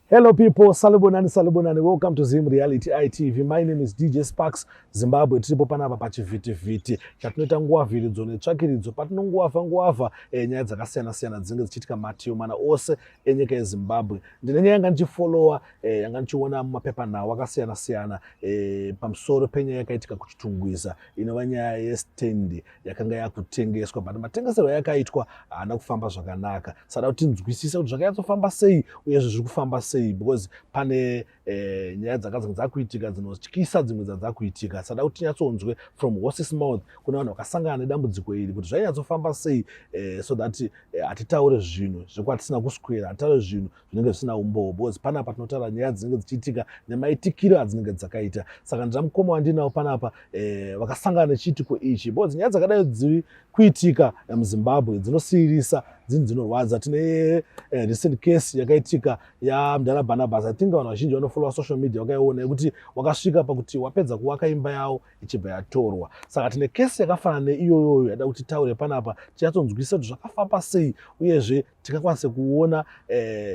Hello people, salibonani salibonani. Welcome to Zim Reality ITV. My name is DJ Sparks Zimbabwe. Tiripo panapa pachivhitivhiti chatinoita nguvavhiridzo netsvakiridzo patinonguwavha nguwavha nyaya dzakasiyana siyana dzinenge dzichiitika mativi mana ose enyika yeZimbabwe. Ndine nyaya yanga ndichifollowa yanga ndichiona mumapepanhau akasiyana siyana pamusoro penyaya yakaitika kuChitungwiza, inova nyaya yestand yakanga yakutengeswa, but matengeserwo yakaitwa haana kufamba zvakanaka. Saka kuti tinzwisise kuti zvakanyatsofamba sei uyezve zviri kufamba sei, because pane nyaya dzakadzi dzakuitika dzinotyisa, dzimwe dzadzakuitika. Saka kuti tinyatsonzwe from horses mouth kune vanhu vakasangana nedambudziko iri kuti zvainyatsofamba sei, so that hatitaure zvinhu zvekwatisina kuswera, hatitaure zvinhu zvinenge zvisina umbowo, because panapa tinotaura nyaya dzinenge dzichiitika nemaitikiro adzinenge dzakaita. Saka ndina mukoma wandinawo panapa vakasangana nechiitiko ichi, because nyaya dzakadai dziri kuitika muZimbabwe dzinosiyirisa, dzinhu dzinorwadza. Tine recent case yakaitika yamudhara Barnabas. I think vanhu vazhinji vanofollowa social media vakaiona, yekuti wakasvika pakuti wapedza kuvaka imba yavo ichibva yatorwa. Saka tine kesi yakafanana neiyoyoyo yada kuti taure panapa, tinyatsonzwisisa kuti zvakafamba sei, uyezve tingakwanise kuona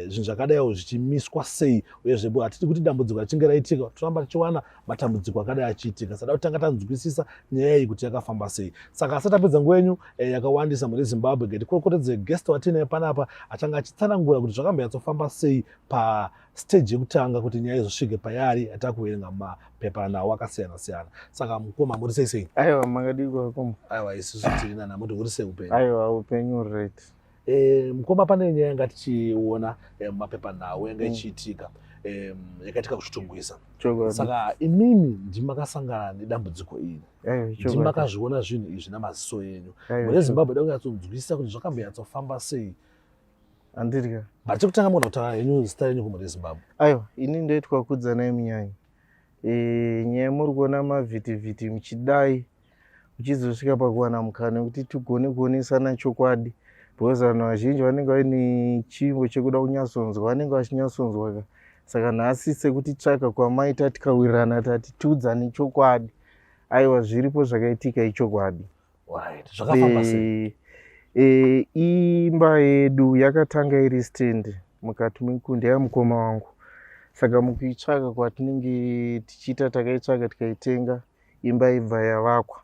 zvinhu zvakadaiwo zvichimiswa sei. Uyezve hatidi kuti dambudziko richinge raitika toramba tichiwana matambudziko akadai achiitika. Saka kutanga tanzwisisa nyaya iyi kuti yakafamba sei. Saka asati apedza nguva yenyu yakawandisa muri Zimbabwe, ngatikorokotedze guest watinaye panapa achange achitsanangura kuti zvakambanyatsofamba sei pastage yekutanga kuti nyaya izosvike payari yatakuverenga mumapepanhau akasiyana siyana. Saka mukoma, muri sei sei? Aiwa, makadikwa koma. Aiwa, isusu tiri nana muti uri sei upenyu? Aiwa, upenyu uri right. Mukoma, pane nyaya yanga tichiona mumapepanhau yanga ichiitika, yakaitika kuChitungwiza. Saka imimi ndimakasangana nedambudziko iri, ndimakazviona zvinhu izvi namaziso enyu. Mune Zimbabwe da kunyatsonzwisisa kuti zvakambonyatsofamba sei. Handirya. But chekutanga mugona kutaura henyu zita renyu kumhuri yeZimbabwe. Aiwa, ini ndoitwa Kudzanai Munyanyi. Nyaya muri kuona mavhitivhiti muchidai uchizosvika pakuwana mukana wekuti tigone kuonesana chokwadi, because vanhu vazhinji vanenge vaine chivimbo chekuda kunyatsonzwa, vanenge vachinyatsonzwa ka. Saka nhasi sekuti tsvaka kwamaita, tikawirirana, tati tiudzane chokwadi. Aiwa, zviripo zvakaitika ichokwadi. Right, zvakafamba sei? Imba yedu yakatanga iri stand mukati mekundi yamukoma wangu. Saka mukuitsvaka kwatinenge tichiita, takaitsvaka, tikaitenga imba, ibva yavakwa.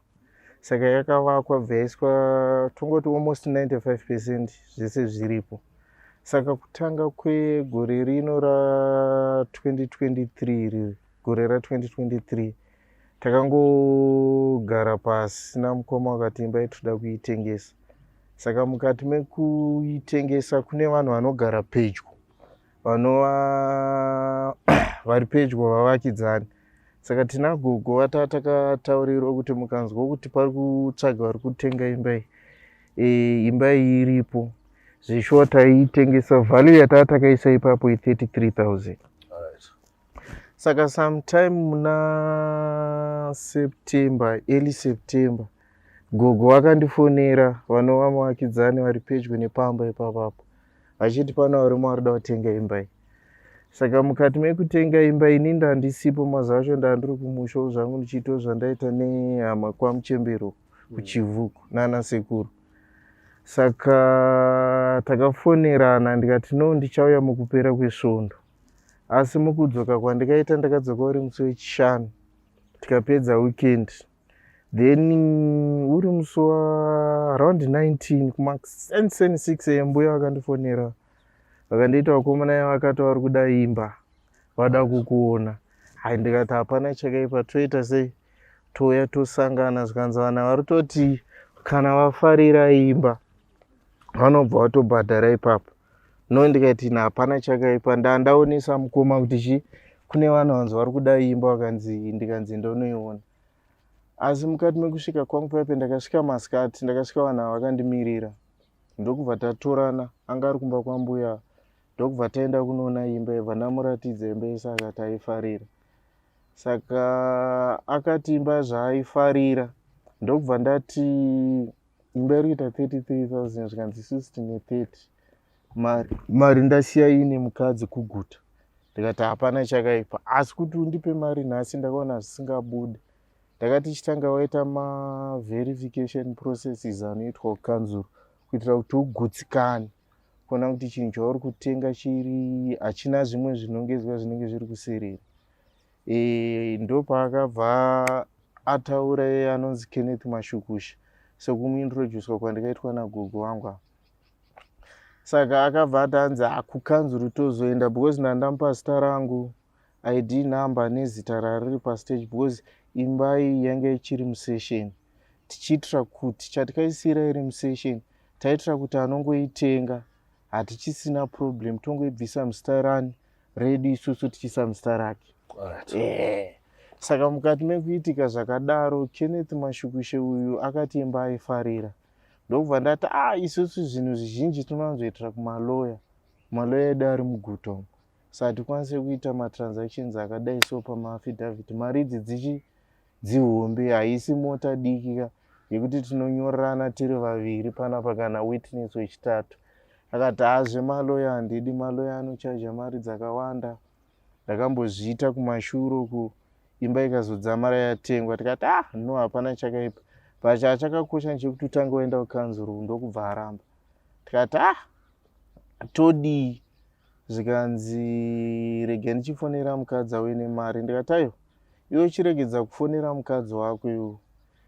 Saka yakavakwa, bva yaiswa, tongoti almost 95% zvese zviripo. Saka kutanga kwegore rino ra2023 riri, gore ra2023, takangogara pasi namukoma, wakati imba yetoda kuitengesa. Saka mukati mekuitengesa kune vanhu vanogara pedyo, vanova vari pedyo, vavakidzani. Saka tina gogo vata takataurirwa kuti mukanzwa kuti pari kutsvaga vari kutenga imba iyi, imba iyi iripo zveshuwa, taiitengesa. Value yataa takaisa ipapo i33 000. Saka sometime muna September, early September, gogo vakandifonera, vanova muvakidzani vari pedyo nepamba ipapapo, vachiti pano varume varikuda kutenga imba iyi. Saka mukati mekutenga imba, ini ndandisipo mazuva acho, ndandiri kumusha zvangu ndichiitawo zvandaita nehama kwaMuchembero kuChivhuku nana sekuru. Saka takafonerana, ndikati no, ndichauya mukupera kwesvondo. Asi mukudzoka kwandikaita, ndakadzoka uri musi weChishanu, tikapedza weekend. Then uri musi waaround 19 kumasen 6 am, mbuya vakandifonera, vakandiita vakomana vakati vari kuda imba, vada kukuona. Hai, ndikati hapana chakaipa, toita sei, touya tosangana. Zvikanzi vanhu vari toti kana vafarira imba vanobva vatobhadhara ipapo. No, ndikati hapana chakaipa. Ndandaonesa mukoma kuti chi kune vanhu vanzi vari kuda imba, vakanzi, ndikanzi ndonoiona. Asi mukati mekusvika kwangu paipe, ndakasvika masikati, ndakasvika vanhu ava vakandimirira, ndokubva tatorana. Anga ari kumba kwambuya, ndokubva taenda kunoona imba. Ibva ndamuratidza imba yese, akati aifarira. Saka akati imba zvaaifarira, ndokubva ndati imba iri kuita 33 000. Zvikanzi isusu tine 30, mari ndasiya ine mukadzi kuguta. Ndikati hapana chakaipa, asi kuti undipe mari nhasi ndakaona zvisingabudi. Ndakati chitanga waita maverification processes anoitwa kukanzuro kuitira kuti ugutsikane. Kuona kuti chinhu chauri kutenga chiri hachina zvimwe zvinongezwa zvinenge zviri kuserera. Ndopaakabva ataura iye anonzi Kenneth Mashukusha, sekumuintroducwa kwandikaitwa nagogo wangu apa. Saka akabva ati anzi kukanzuru tozoenda, because ndandamupa zita rangu, ID number nezita rariri pastage, because imba iyi yanga ichiri musession. Tichiitira kuti chatikaisira iri musession, taitira kuti anongoitenga hatichisina problem, tongoibvisa muzita rani redu isusu, tichiisa muzita rake. Saka mukati mekuitika zvakadaro, Kenneth Mashukushe uyu akati imba aifarira. Ndokubva ndati, a isusu zvinhu zvizhinji tinowanzoitira kumaloya, maloya edu ari muguta umu, saka hatikwanise kuita matransactions akadai so pamaaffidavit. Mari idzi dzichi dzihombe, haisi mota diki ka yekuti tinonyorerana tiri vaviri panapa kana witness wechitatu. Akati, ha, zvemaloya handidi, maloya anochaja mari dzakawanda, ndakambozviita kumashure uku, imba ikazodzamara yatengwa. Tikati, ah, no, hapana chakaipa, but chachakakosha ndechekuti utange waenda kukanzuru. Ndokubva aramba. Tikati, ah, todii? Zvikanzi, rega ndichifonera mukadzi auye nemari. Ndikati, aiwa, iwe chiregedza kufonera mukadzi wako iwe,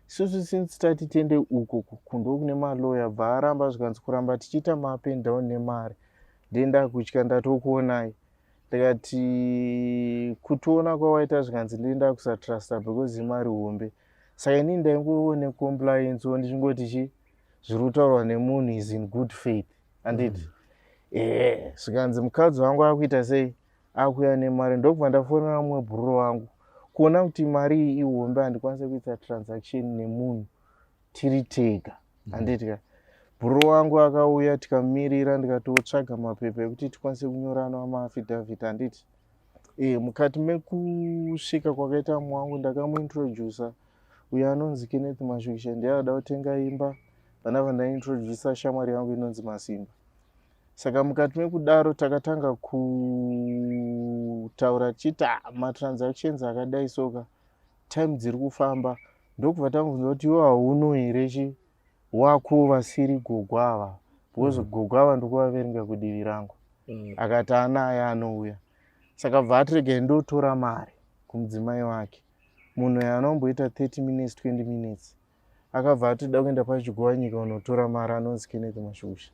isusu since tati tiende uko kundo kune maloya. Bva aramba. Zvikanzi, kuramba tichiita maup and down nemari, ndenda kutya ndatokuonai. Ndikati, kutiona kwawaita? Zvikanzi, ndenda kusatrusta because imari hombe. Saka inini ndaingowo necompliance wo, ndichingoti chi zviri kutaurwa nemunhu is in good faith, handiti? Zvikanzi, mukadzi wangu akuita sei, akuuya nemari. Ndokubva ndafonera mumwe bhururu wangu, kuona kuti mari iyi ihombe, handikwanisi kuita transaction nemunhu tiri tega, handiti ka? Bhururu wangu akauya, tikamirira, ndikatotsvaga mapepa ekuti tikwanise kunyorana maaffidavit, handiti? Mukati mekusvika kwakaita mumwe wangu, ndakamuintrodusa, uyo anonzi Kenneth Mashukisha ndiye ada kutenga imba. Vandabva ndaintrodusa shamwari yangu inonzi Masimba. Saka mukati mekudaro takatanga kutaura tichiti, "Ah, matransactions akadai soka, time dziri kufamba." Ndokubva tamubvunza kuti, iwe hauno here chi wako vasiri gogo ava? Because gogo ava ndikuvaverenga kudivi rangu. Akati anaye anouya. Saka bva ati, regai ndotora mari kumudzimai wake. Munhu uyu anomboita 30 minutes, 20 minutes. Akabva ati da kuenda pachiguva nyika unotora mari, anonzi Kenneth Mashusha.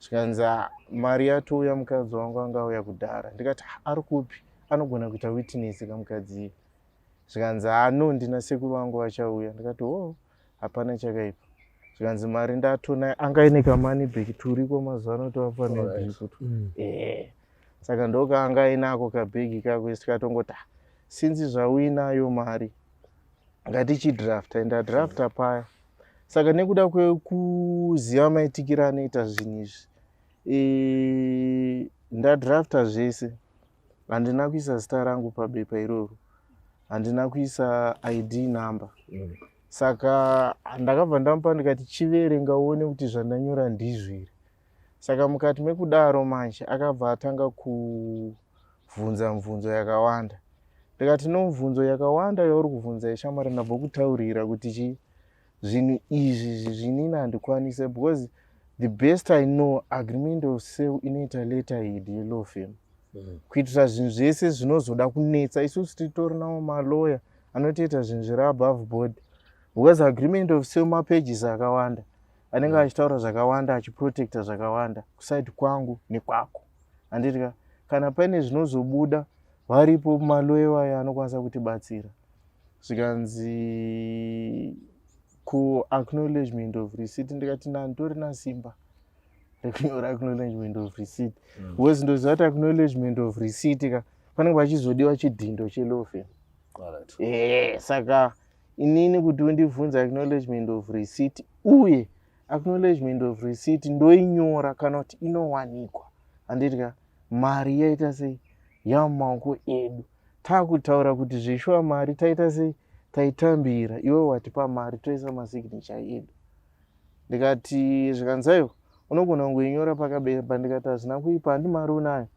Zvikanzi, "Ah, mari yatouya, mukadzi wangu anga auya kudhara." Ndikati, "Ah, ari kupi? Anogona kuita witness kamukadzi iye." Zvikanzi, ano ndina sekuru vangu vachauya. Ndikati, oh, hapana chakaipa. Zvikanzi, mari ndatona. Anga aine kamoney bag turiko mazuva ano tovapa nebhikutu. Saka ndokaanga ainako kabhegi kako. Isi tikatongoti, "Ah, since zvauinayo mari, ngatichidrafta." Ndadrafta paya. Saka nekuda kwekuziva maitikiro anoita zvinhu izvi, ndadrafta zvese, handina kuisa zita rangu pabepa iroro, handina kuisa ID number. Saka ndakabva ndamupa, ndikati, chiverenga uone kuti zvandanyora ndizvo here. Saka mukati mekudaro manje akabva atanga kubvunza mibvunzo yakawanda. Ndikati, no, mibvunzo yakawanda yauri kubvunza ishamwari, ndabva kutaurira kuti chi zvinhu izvi zvinini handikwanise, because the best I know, agreement of sale inoita letterhead yelaw firm, kuitira zvinhu zvese zvinozoda kunetsa. Isusu titori nawo maloya anotoita zvinhu zviri above board, because agreement of sale mapages akawanda anenge achitaura zvakawanda, achiprotecta zvakawanda kuside kwangu nekwako, handiti ka? Kana paine zvinozobuda, varipo maloya wayo anokwanisa kutibatsira. Zvikanzi, kuacknowledgement of receipt? Ndikati, nanditorina simba rekunyora acknowledgement of receipt, because ndoziva kuti acknowledgement of receipt ka panenge pachizodiwa chidhindo chelaw firm. Saka inini kuti undibvunze acknowledgement of receipt, uye acknowledgement of receipt ndoinyora kana kuti inowanikwa, handiti ka? Mari yaita sei, yamumaoko edu, taakutaura kuti zveshuwa mari taita sei, taitambira, iwe watipa mari, toisa masignature edu. Ndikati, zvikanzi, aiwa, unogona kungoinyora pakabepa. Ndikati, hazvina kuipa, handi mari unayo?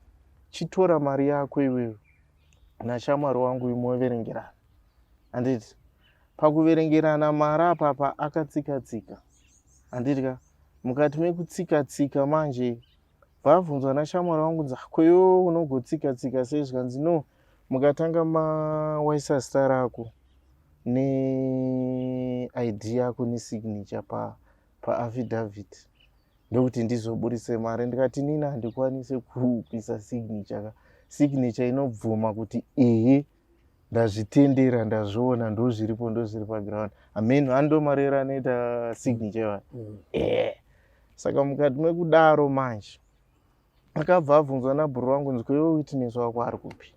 Chitora mari yako iwewe nashamwari wangu imoverengerana, handiti? Pakuverengerana mari apapa akatsika tsika, handiti ka? Mukati mekutsika tsika manje Bvabvunzwa nashamwari wangu kunzi, "Kweyo unogotsika tsika sei?" Zvikanzi, "No, mukatanga mawaisa zita rako neID yako nesignature paaffidavit, ndokuti ndizoburise mari." Ndikati, "Nini handikwanise kuisa signature ka. Signature inobvuma kuti ehe, ndazvitendera, ndazviona, ndo zviripo, ndo zviri paground." Amen, ando marero anoita signature iwayo. Saka mukati mekudaro manje akabva abvunzwa nabhuru wangu nzi, "Koiwe witness wako ari kupi?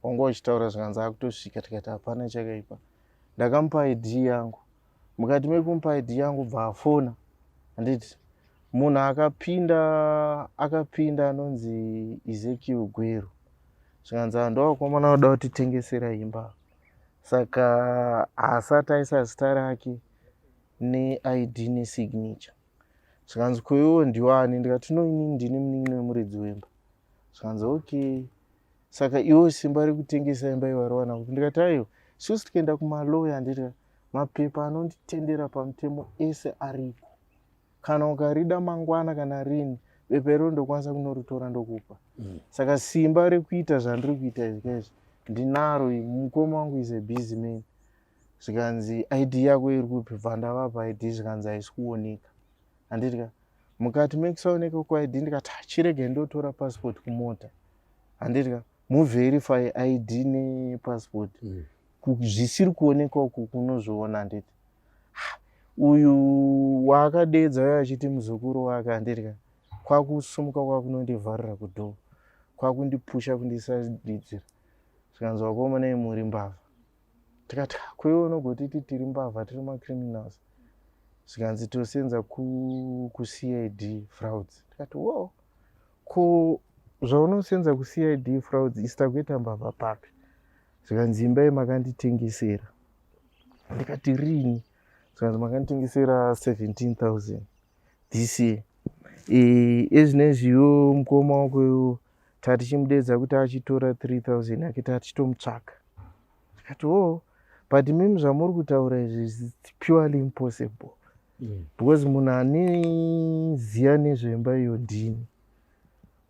Wanga uchitaura?" Zvikanzi, "Akutosvika." Tikati, "Hapana chakaipa." Ndakamupa ID yangu. Mukati mekumupa ID yangu, bva afona, handiti munhu akapinda, akapinda anonzi Ezekiel Gwero. Zvikanzi, "Handovakomana vada kutitengesera imba." Saka haasati aisa zita rake neID nesignature. Zvikanzi, "Koiwo ndiwani?" Ndikati, "No, inini ndini munin'ina wemuridzi wemba." Zvikanzi, "Okay, saka iwo simba rekutengesa imba iwo ariwana kupi?" Ndikati, "Aiwa, isusu tikaenda kumaloya, handiti mapepa anonditendera pamutemo ese ariko. Kana ukarida mangwana kana rini, bepa iro ndokwanisa kunoritora ndokupa. Saka simba rekuita zvandiri kuita izvi kaizvi ndinaro. Mukoma wangu is a busy man." Zvikanzi, "ID yako iri kupi?" Bva ndavapa ID. Zvikanzi, "Haisi kuoneka." Handiti ka mukati mekusaoneka kweID, ndikati, "Ah, chirege ndotora passport kumota, handiti ka muverify ID nepassport. Zvisiri kuonekwa uku kunozviona, handiti?" Uyu waakadedza uyo achiti muzukuru wake, handiti ka kwakusumuka, kwakunondivharira kudoor, kwakundipusha, kundisadidzira. Zvikanzi, "Vakomana, muri mbavha." Tikati, "Kweiwe unogotiti tiri mbavha, tiri macriminals?" Zvikanzi, "Tosenza kuCID frauds." Tikati, "Wo, ko zvaunosenza kuCID frauds, isi takuita mbavha papi?" Zvikanzi, "Imba yemakanditengesera." Ndikati, "Rini?" Zvikanzi, "Makanditengesera 17,000 this year. Ezvinezviwo mukoma wako iwo tatichimudedza kuti achitora 3000 yake, tatichitomutsvaka." Tikati, "O, but mimi zvamuri kutaura izvi is purely impossible because munhu aneziya nezvemba iyo ndini.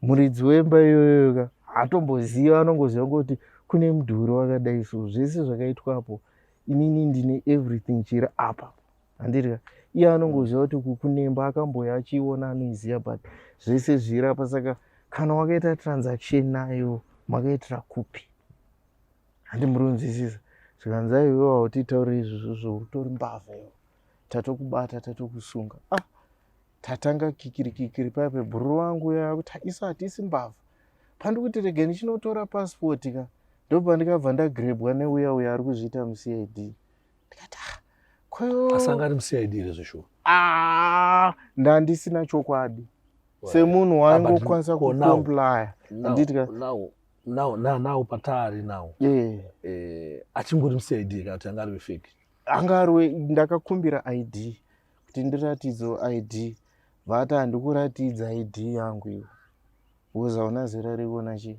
Muridzi wemba iyoyo ka haatomboziva, anongoziva ngoti kune mudhuri wakadai, so zvese zvakaitwapo inini ndine everything chiri apa, handiti ka? Iye anongoziva kuti kunemba akamboya achiiona, anoiziva, but zvese zviri apa. Saka kana wakaita transaction nayo, makaitira kupi? Handi muri kunzwisisa?" Zvikanzi, "Aiwewo hautitauriri izvozvo, utori mbavha iwo, tatokubata, tatokusunga." Ah, tatanga kikiri kikiri paipe. Bhururu wangu uya kuti, "Isu hatisi mbavha." Pandikuti rege ndichinotora pasipoti ka, ndopandikabva ndagrebwa neuya uya ari kuzviita muCID. Ndikati, "Ah, koyo." Asi anga ari muCID here zveshuwa? Ah, ndandisina chokwadi semunhu waingokwanisa kucomplya, handiti ka? Now patari now, achingori muCID kana kuti anga ari wefake? Anga ari. Ndakakumbira ID kuti ndiratidzo ID, vati, "Handikuratidza ID yangu iwo because hauna zera rekuona chi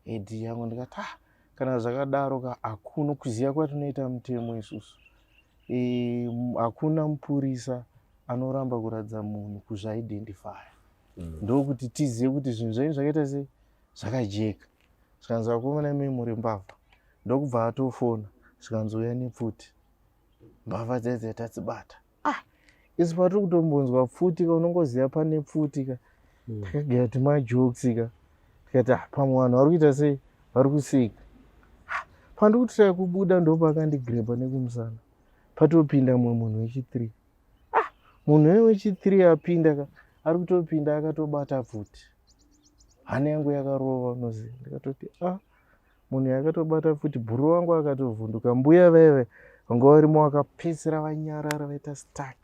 ID yangu." Ndikati, "Ah, kana zvakadaro ka, hakuna kuziva kwatinoita mutemo isusu. Hakuna mupurisa anoramba kuratidza munhu kuzvaidentifya. Ndokuti tizive kuti zvinhu zvenyu zvakaita sei, zvakajeka." Zvikanzi, "Vakomana, imi muri mbavha." Ndokubva atofona. Zvikanzi, "Uya nepfuti, mbavha dzedze tadzibata." Ah, isu patiri kutombonzwa pfuti ka, unongoziva pane pfuti ka, takagaya ti majokes ka. Tikati, "Ah, pamwe vanhu vari kuita sei, vari kuseka." Ah, pandiri kutry kubuda, ndopakandigrebha nekumusana, patopinda mumwe munhu wechi3. Ah, munhu uye wechi3 apinda ka, ari kutopinda akatobata pfuti. Hana yangu yakarova, unoziva. Ndikatoti, "Ah, munhu yakatobata pfuti." Bhuru wangu akatovhunduka, mbuya vaive vanga varimo vakapedzisira vanyarara, vaita stuck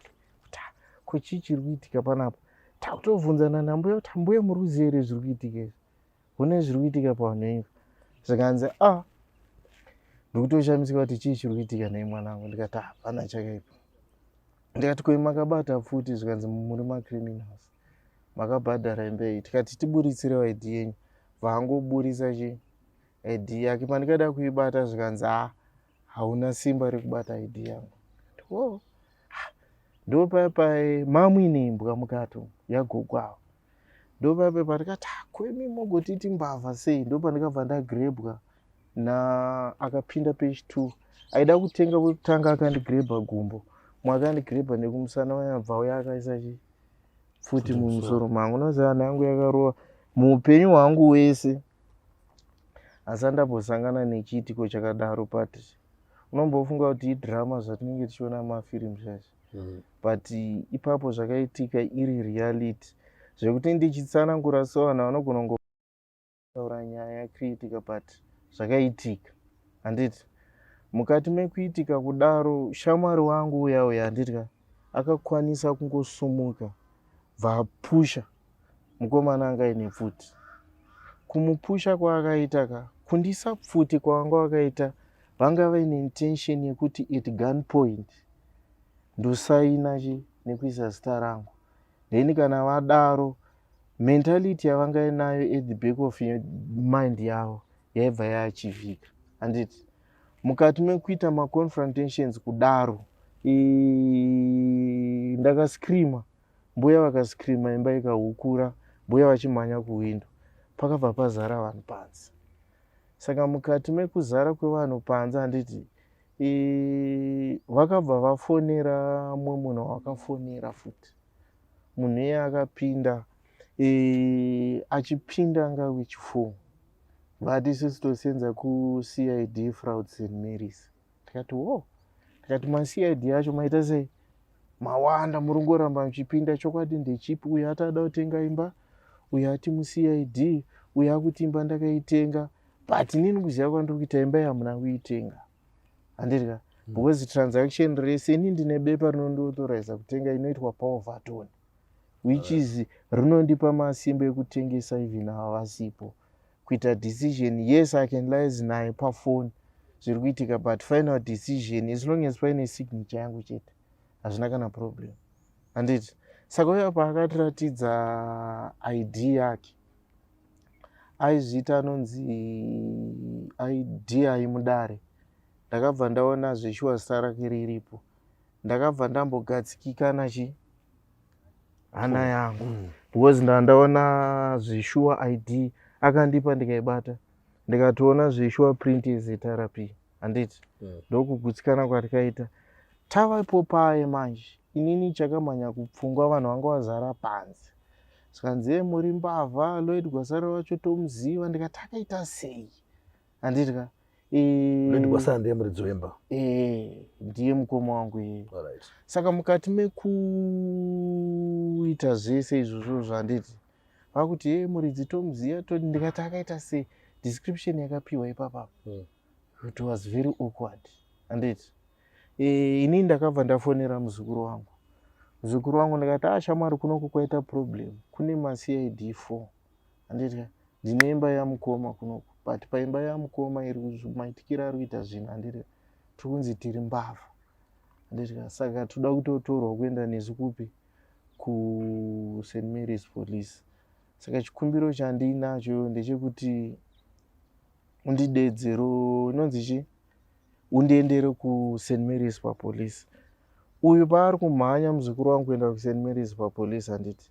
kuti, "Ah, ko chii chiri kuitika panapa?" Takutobvunzana nambuya kuti, "Mbuya, muri kuziva here zviri kuitika izvi? Hune zviri kuitika pavanhu venyu?" Zvikanzi, "A, ndikutoshamisika kuti chii chiri kuitika nei, mwanangu." Ndikati, "Hapana chakaipa." Ndikati, "Koi makabata pfuti?" Zvikanzi, "Muri macriminals, makabhadhara imba iyi." Tikati, "Tiburitsire ID yenyu." Vaangoburisa chi ID yake. Pandikada kuibata, zvikanzi, "Ha, hauna simba rekubata ID yangu." O, ndo paya pai mamuine imbwa mukati umu yagogwawo. Ndopape patikati, "Ah, kwemi mogotiti mbavha sei?" Ndopandikabva ndagrebwa na akapinda page 2 aida kutenga. Wekutanga akandigrebha gumbo, mumwe akandigrebha nekumusana. Wayabva uya akaisa chi pfuti mumusoro mangu. Unoziva, hana yangu yakarova. Muupenyu hwangu wese asi andambosangana nechiitiko chakadaro, but unombofunga kuti idrama zvatinenge tichiona mumafirimu zvazvo, but ipapo zvakaitika iri reality, zvekuti ndichitsanangura so vanhu vanogona kungotaura nyaya yakaitika, but zvakaitika, handiti? Mukati mekuitika kudaro, shamwari wangu uya uya, handiti, akakwanisa kungosumuka, bvaapusha mukomana anga aine pfuti. Kumupusha kwaakaita ka, kundisa pfuti kwavanga vakaita, vanga vaine intention yekuti at gun point ndosaina chi nekuisa zita rangu. Then kana vadaro, mentality yavanga inayo at the back of mind yavo yaibva yaachivhika, handiti? Mukati mekuita maconfrontations kudaro, ndakascreama, mbuya vakascreama, imba ikahukura, mbuya vachimhanya kuwindo. Pakabva pazara vanhu panze. Saka mukati mekuzara kwevanhu panze, handiti, vakabva vafonera mumwe munhu wakafonera futi. Munhu iye akapinda, achipinda anga wechi4, vati, "Isusu tosenza kuCID Fraud St Marys." Tikati, "Wo." Tikati, "MaCID acho maita sei mawanda, muri ngoramba muchipinda? Chokwadi ndechipi? Uyu ati ada kutenga imba, uyu ati muCID, uyu akuti imba ndakaitenga." But inini kuziva kwandiri kuita, imba yamuna kuitenga, handiti? Because transaction rese, ini ndine bepa rinondiauthoriza kutenga, inoitwa power of attorney, which is rinondipa masimba ekutengesa even ava vasipo, kuita decision. Yes, I can liaise naye pafoni zviri kuitika, but final decision, as long as paine signature yangu chete, hazvina kana problem, handiti? Saka uya paakatiratidza ID yake, aizviita anonzi ID aimudare, ndakabva ndaona zveshuwa zita rake riripo. Ndakabva ndambogadzikikana chi hana yangu, because ndandaona zveshuwa ID akandipa, ndikaibata, ndikatoona zveshuwa print yeZRP, handiti? Ndokugutsikana kwatikaita. Tavapo paye manje, inini chakamhanya kupfungwa, vanhu vanga vazara panze, zvikanzi, "Muri mbavha, Lloyd Gwasara wacho tomuziva." Ndikati, "Akaita sei?" Handiti ka? Lloyd Gwasara ndiye muridzi wemba? Ndiye mukoma wangu iye. Saka mukati mekuita zvese izvozvo, zvanditi vakuti, "E, muridzi tomuziva toti." Ndikati, "Akaita sei?" Description yakapiwa ipapapa, it was very awkward, handiti? Inini ndakabva ndafonera muzukuru wangu. Muzukuru wangu ndikati, "A, shamwari, kunoku kwaita problem, kune maCID 4, handiti? Ndine imba yamukoma kunoku, but paimba yamukoma iri maitikiro ari kuita zvinhu, handiti, tiri kunzi tiri mbavha, handiti? Saka toda kutotorwa kuenda nesu kupi? KuSt Marys Police. Saka chikumbiro chandinacho ndechekuti undidedzero, inonzi chi, undiendere kuSt Marys papolice." Uyu paari kumhanya muzukuru wangu kuenda kuSt Marys papolice, handiti,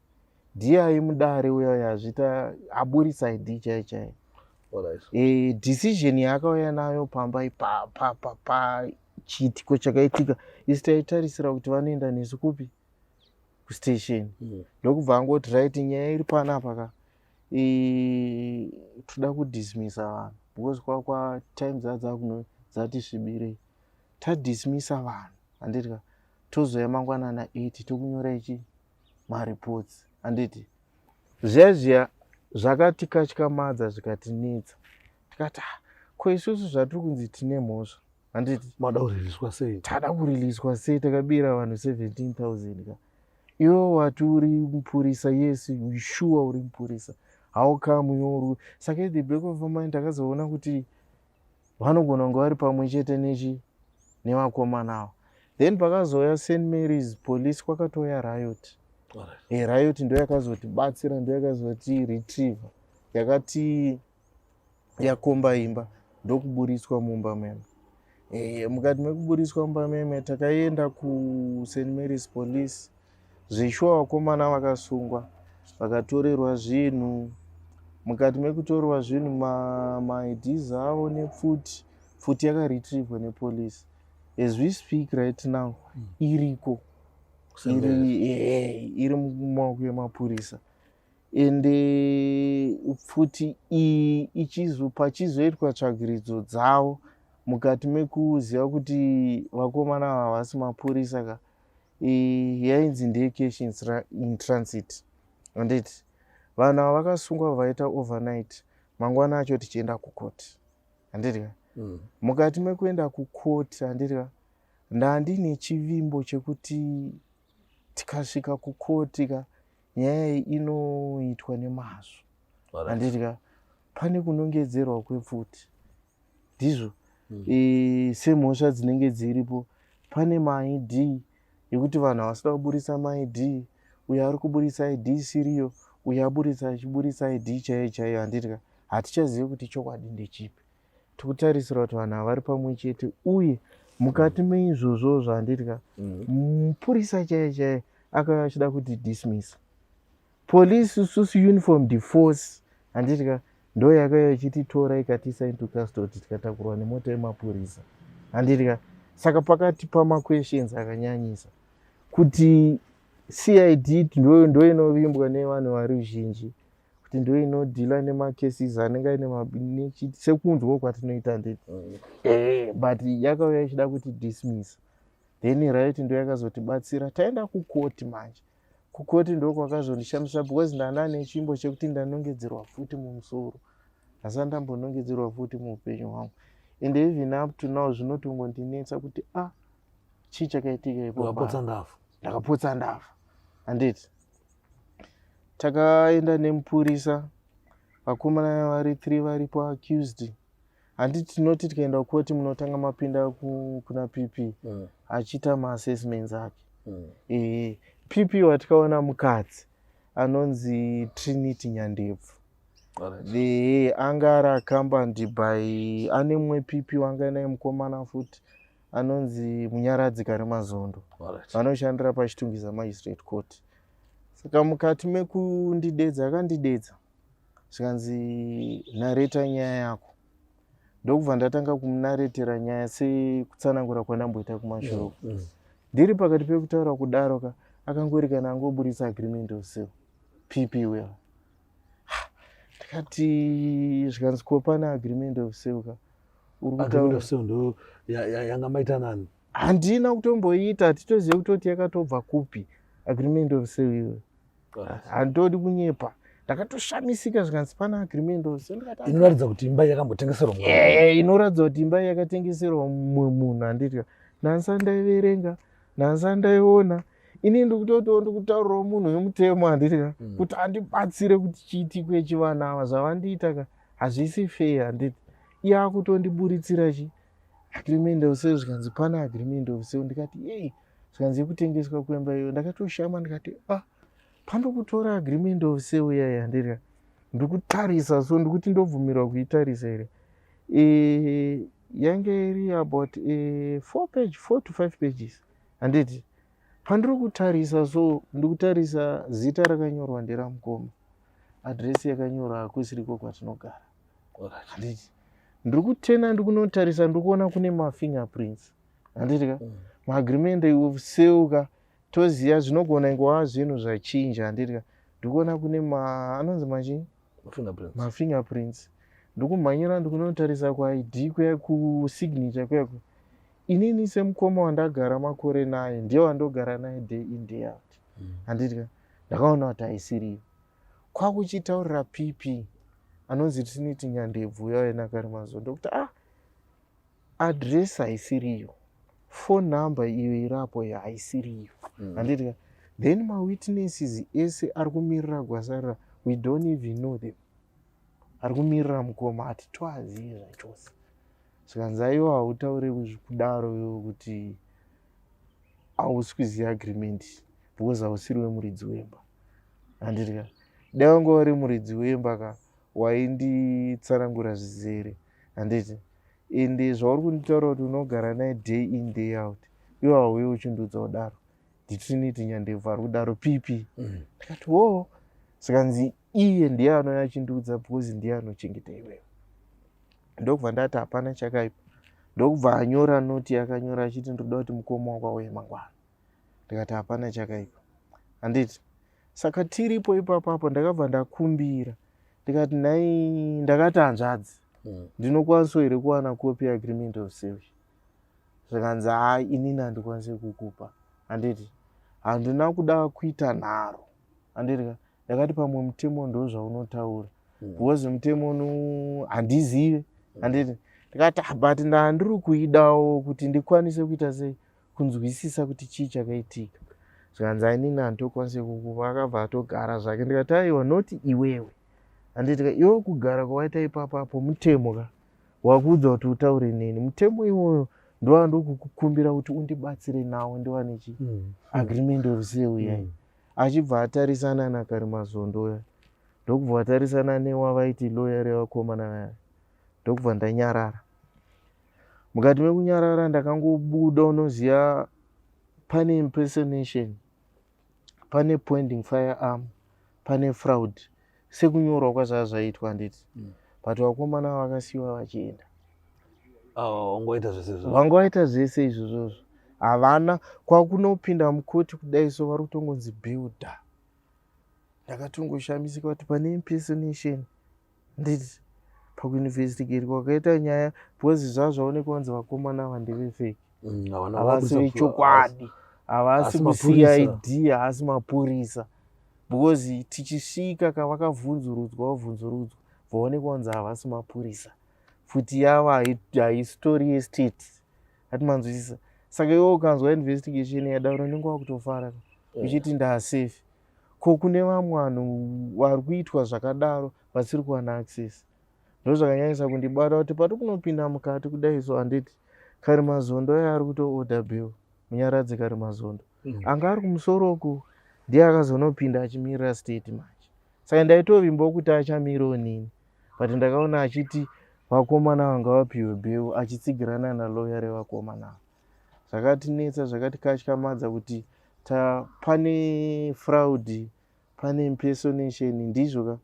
ndiye aimudare uya yazvita aburisa ID chai chai. Decision yaakauya nayo pamba pachiitiko chakaitika, isi taitarisira kuti vanoenda nesu kupi? Kustation. Ndokubva angoti, "Right, nyaya iri panapa ka, toda kudismisa vanhu because kwakwa time dzadzakuno dzati svibirei. Tadismisa vanhu, handiti ka? Tozoya mangwanana 8 tokunyora ichi mareports, handiti?" Zviya zviya zvakatikatyamadza, zvikatinetsa. Tikati, "Ah, ko isusu zvatiri kunzi tine mhosva, handiti?" Mada kuriliswa sei? Tada kuriliswa sei? Takabira vanhu 17,000 ka. Iwe wati uri mupurisa, yes, sure, uri mupurisa, how come iwe uri? Saka at the back of mind takazoona kuti vanogona kunge vari pamwe chete nechi nevakomana ava. Then pakazouya St Marys Police, kwakatouya riot. Riot ndo yakazotibatsira, ndo yakazoti retriever, yakati yakomba imba, ndokuburitswa mumba meme. Mukati mekuburitswa mumba meme, takaenda kuSt Marys Police. Zveshuwa vakomana vakasungwa. Vakatorerwa zvinhu. Mukati mekutorerwa zvinhu, maIDs avo nepfuti. Pfuti yakaretrievwa nepolice. As we speak right now, iriko, iri mumaoko emapurisa. Ende pfuti iyi pachizoitwa tsvagiridzo dzavo, mukati mekuziva kuti vakomana ava havasi mapurisa ka, yainzi ndeyecash in transit, handiti? Vanhu ava vakasungwa, vaita overnight. Mangwana acho tichienda kukoti, handiti ka? Mukati mekuenda kukoti, handiti ka, ndandine chivimbo chekuti tikasvika kukoti ka, nyaya iyi inoitwa nemazvo, handiti ka? Pane kunongedzerwa kwepfuti, ndizvo? Semhosva dzinenge dziripo, pane maID yekuti vanhu havasida kuburisa maID. Uyo ari kuburisa ID isiriyo, uyo aburisa achiburisa ID chaiyo chaiyo, handiti ka? Hatichazivi kuti chokwadi ndechipi. Tikutarisira kuti vanhu ava vari pamwe chete. Uye mukati meizvozvozvo, handiti ka, mupurisa chaiye chaiye akauya achida kuti dismiss police. Isusu uniformed force, handiti ka, ndo yakauya ichititora, ikatiisa into custody, tikatakurwa nemota yemapurisa, handiti ka? Saka pakati pamaquestions akanyanyisa kuti CID ndo inovimbwa nevanhu varuzhinji kuti ndo inodeala nemacases anenge aine sekunzwa kwatinoita, handiti? But yakauya ichida kuti dismiss. Then right, ndo yakazotibatsira taenda kukoti. Manje kukoti ndo kwakazondishamisa, because ndanda nechimbo chekuti ndanongedzerwa futi mumusoro. Hasa ndambonongedzerwa futi muupenyu hwangu, and even up to now zvinotongondinetsa kuti, a ah, chii chakaitika ipo? Wakapotsa ndafa. Ndakapotsa ndafa, handiti? Takaenda nemupurisa, vakomana vari three varipo accused, handiti? Tinoti tikaenda kukoti, munotanga mapinda kuna PP achiita maassessments ake. Ehe, PP watikaona mukadzi anonzi Trinity Nyandebvu. The anga ari accompanied by ane mumwe PP wanga naye mukomana futi anonzi Munyaradzi Karimazondo, vanoshandira paChitungwiza Magistrate Court. Saka mukati mekundidedza, akandidedza, zvikanzi, "Narrate nyaya yako." Ndokubva ndatanga kumunarratera nyaya sekutsanangura kwandamboita kumashure. Ndiri pakati pekutaura kudaro ka, akangori kana angoburitsa agreement of sale, PP well. Ndikati, zvikanzi, "Ko pane agreement of sale ka uri Agreement kutaura?" of sale ndo yanga maita nani? Handina kutomboita. Hatitozive kutoti yakatobva kupi agreement of sale iyoyo. Handodi kunyepa, ndakatoshamisika. Zvikanzi, "Pana agreement of sale." Ndikati, "Ah." Inoratidza kuti imba yakambotengeserwa munhu. Inoratidza kuti imba yakatengeserwa mumwe munhu, handiti? Nansa ndaiverenga, nansa ndaiona. Ini ndikutotiwo ndikutaurirawo munhu wemutemo, handiti? Kuti andibatsire kuti chiitiko ichi, vanhu ava zvavandiita ka hazvisi fair, handiti? Iye akutondiburitsira chi agreement of sale. Zvikanzi, "Pana agreement of sale." Ndikati, "Yei?" Zvikanzi, "Yekutengeswa kwemba iyo." Ndakatoshama, ndikati, "Ah." Pandokutora agreement of sale iyaya, handiti, ndikutarisa so, ndikuti ndobvumirwa kuitarisa here? Yange iri about 4 page, 4 to 5 pages, handiti? Pandiri kutarisa so, ndikutarisa zita rakanyorwa nderamukoma, adhiresi yakanyorwa hakusiriko kwatinogara, handiti? Ndiri kutena, ndikunotarisa, ndikuona kune mafingerprints, handiti ka? Maagreement of sale ka, toziva zvinogona ingova zvinhu zvachinja, handiti ka? Ndikuona kune ma anonzi machii? Mafingerprints. Mafingerprints. Ndikumhanyira, ndikunotarisa kuID kuya, kusignature kuya. Inini semukoma wandagara makore naye, ndiye wandogara naye day in day out, handiti ka? Ndakaona kuti haisiriyo. Kwakuchitaurira PP anonzi Trinity Nyandebvu uya Karimazondo kuti, "Ah, adresi haisiriyo, phone number iyo irapo iyo haisiriyo," handiti ka? Then mawitnesses ese ari kumirira Gwasarira, we don't even know them. Ari kumirira mukoma hatitoazivi zvachose. Zvikanzi, "Aiwa, hautaure kudaro iwe kuti hausi kuziva agreement, because hausiri wemuridzi wemba, handiti ka? Dai wanga uri muridzi wemba ka, wainditsanangura zvizere, handiti? Ende zvauri kunditaura kuti unogara naye day in day out, iwe hauye uchindiudza kudaro." NdiTrinity Nyandebvu ari kudaro, PP. Ndikati, "Wo." Zvikanzi iye ndiye anouya achindiudza because ndiye anochengeta iwewe. Ndokubva ndati hapana chakaipa. Ndokubva anyora noti yakanyora achiti ndoda kuti mukoma wako auye mangwana. Ndikati hapana chakaipa, handiti? Saka tiripo ipapapo ndakabva ndakumbira ndikati nhai, ndakati hanzvadzi, ndinokwanisawo here kuwana copy yeagreement of sale? Zvikanzi haa, inini handikwanisi kukupa, handiti? Handina kuda kuita nharo, handiti? Ndakati pamwe mutemo ndo zvaunotaura, because mutemo no handizive, handiti? Ndikati ah, but ndandiri kuidawo kuti ndikwanise kuita sei, kunzwisisa kuti chii chakaitika. Zvikanzi ainini handitokwanise kukupa. Akabva atogara zvake. Ndikati aiwa, noti iwewe, handiti? Iwe kugara kwawaita ipapapo mutemo ka wakuudza kuti utaure neni. Mutemo iwoyo ndowandikukukumbira kuti undibatsire nawo ndiwane chi agreement of sale iyai. Achibva atarisana naKarimazondo uya, ndokubva atarisana newavaiti lawyer revakomana vaya. Ndokubva ndanyarara. Mukati mekunyarara ndakangobuda. Unoziva pane impersonation, pane pointing firearm, pane fraud, sekunyorwa kwazvaa zvaitwa, handiti? But vakomana vakasiyiwa vachienda. Oh, wangoita zvese izvozvo. Vanga vaita zvese izvozvozvo. Havana kwakunopinda mukoti kudai, so vari kutongonzi builder. Ndakatongoshamisika kuti pane impersonation, nditi, pakuinvestigate kwakaita nyaya, because zvaa zvaonekwa kunzi vakomana ava ndevefake, Havana havasi vechokwadi, havasi Haasi mapurisa. kuCID, haasi mapurisa, because tichisvika kavakabvunzurudzwa, vabvunzurudzwa, vaonekwa kunzi havasi mapurisa. Futi yavo haisitori yestate ati, manzwisisa? Saka iwe ukanzwa investigation yadaro unenge wakutofara uchiti ndasafe. Ko kune vamwe vanhu vari kuitwa zvakadaro vasiri kuwana access. Ndo zvakanyanyisa kundibata kuti pati kunopinda mukati kudai so, handiti, Karimazondo aya ari kutoorder bail. Munyaradzi Karimazondo anga ari kumusoro uku, ndiye akazonopinda achimirira state manje. Saka ndaitovimbawo kuti achamirawo nini, but ndakaona achiti vakomana vanga vapiwe bail, achitsigirana naloya revakomana ava. Zvakatinetsa, zvakatikatyamadza kuti ta pane fraud, pane impersonation, ndizvo ka,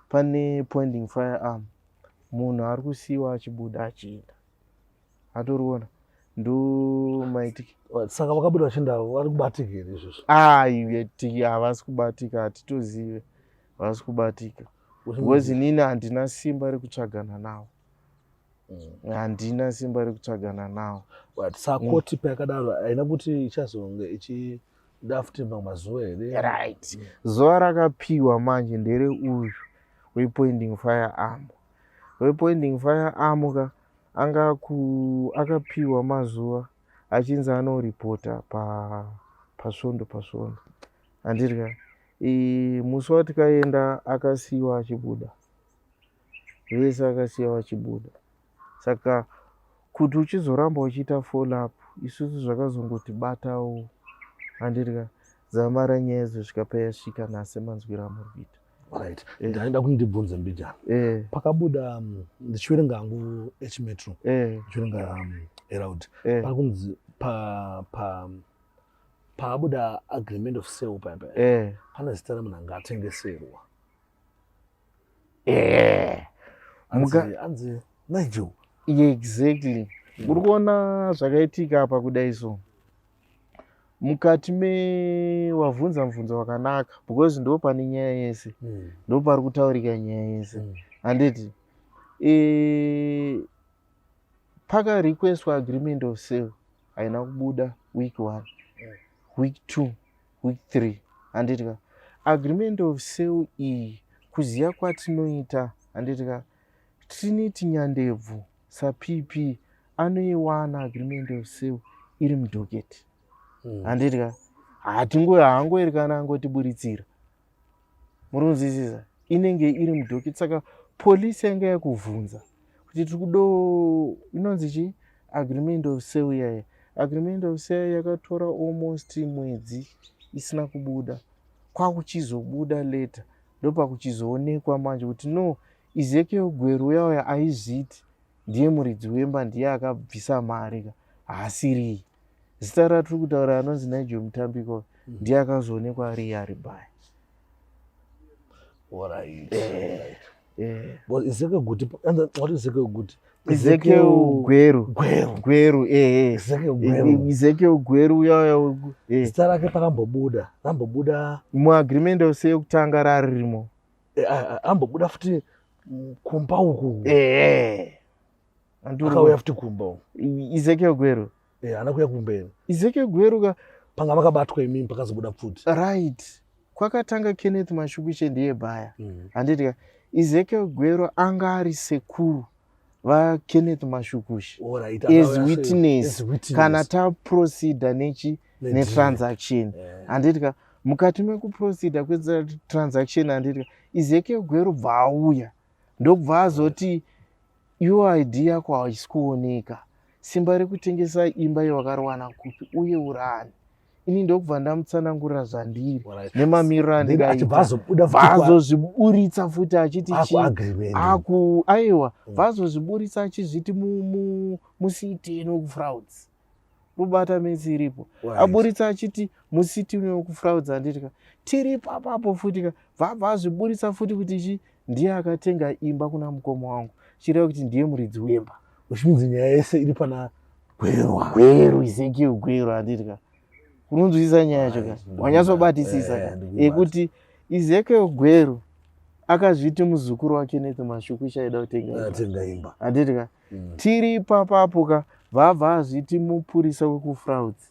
pane pointing firearm, munhu ari kusiyiwa achibuda achienda. Atoriona ndo maitiki. Saka vakabuda vachienda vari kubatika here izvozvo? Ai, havasi kubatika, hatitozive, havasi kubatika because inini handina simba rekutsvagana nawo. Handina simba rekutsvagana nawo. Right. Saka koti payakadaro haina kuti ichazonge ichida futi mamwe mazuva here? Right, zuva rakapiwa manje ndere uyu wepointing firearm. Wepointing firearm ka anga ku akapiwa mazuva achinzi anoripota pasvondo pasvondo, handiti? Musi watikaenda akasiyiwa achibuda vese, akasiya vachibuda. Saka kuti uchizoramba uchiita follow up, isusu zvakazongotibatawo, handiti? Zamara nyaya izosvika payasvika nhasi, manzwiro amuri kuita. Right, ndaida kuti ndibvunze mbijana. Pakabuda ndichiverenga hangu H-Metro, ndichiverenga Herald, pari kunzi pa pa paabuda agreement of sale paya, pane zita remunhu anga atengeserwa. Anzi Nigel. Exactly. Uri kuona zvakaitika apa kudai so, mukati mewabvunza mubvunzo wakanaka because ndo pane nyaya yese, ndo pari kutaurika nyaya yese, handiti? Pakarequestwa agreement of sale, haina kubuda week one, week two, week three, handiti ka? Agreement of sale iyi, kuziva kwatinoita, handiti ka, Trinity Nyandebvu saPP anoiwana agreement of sale iri mudocket, handiti ka? Hatingo haangoeri kana angotiburitsira, muri kunzwisisa? Inenge iri mudocket. Saka polisi yanga yakuvhunza kuti tiri kudo inonzi chi agreement of sale yaya. Agreement of sale yakatora almost mwedzi isina kubuda. Kwakuchizobuda later, ndopakuchizoonekwa manje kuti no, Ezekiel Gweru uya uya aizviti ndiye muridzi wemba, ndiye akabvisa mari ka, haasiriyi. Zita ratiri kutaura anonzi Nigel Mutambiko ndiye akazoonekwa ari iye ari baya. Alright. Eh. Alright. Eh. But Ezekiel Guti, what is Ezekiel Guti? Ezekiel Gweru. Gweru. Gweru ehe. Ezekiel Gweru. Ezekiel Gweru uya uya. Zita rake pakambobuda, rambobuda Muagreement yose yekutanga raririmo. Ambobuda futi kumba uku. Ehe. Akauya futi kumba uku. Ezekiel Gweru. Haana kuuya kumberi. Ezekiel Gweru ka Panga makabatwa imimi pakazobuda pfuti. Right. Kwakatanga Kenneth Mashukushe ndiye bhaya. Handiti ka Ezekiel Gweru anga ari sekuru vaKenneth Mashukushe. Alright. As Akauya witness. As witness. Kana taproceeda nechi Nedeal. netransaction. Handiti ka mukati mekuproceeda kwetransaction handiti ka Ezekiel Gweru bva auya ndokubva azoti iwo ID yako haisi kuoneka, simba rekutengesa imba yawakarowana kupi uye urani. Ini ndokubva ndamutsanangurira zvandiri Alright. nemamiriro Then achibva andikaita. azobuda futi Vazozviburitsa futi achiti aku chi agreement. aku aiwa vazozviburitsa achizviti mucity wekufrauds rubata metsi iripo. Aburitsa achiti mucity wekufrauds handiti ka tiri papapo futi ka vabva azviburitsa futi kuti chi ndiye akatenga imba kuna mukoma wangu, chireva kuti ndiye muridzi wemba. Which means nyaya yese iri pana Gweru. Gweru, Ezekiel Gweru handiti ka unonzwisisa nyaya yacho ka Right, wanyatsobatisisa ka ndikubata. yekuti Ezekiel Gweru akazviti muzukuru waKenneth Mashukushe aida kutenga imba. Atenga imba. Handiti ka tiri ipapapo ka vabva azviti mupurisa wekufrauds.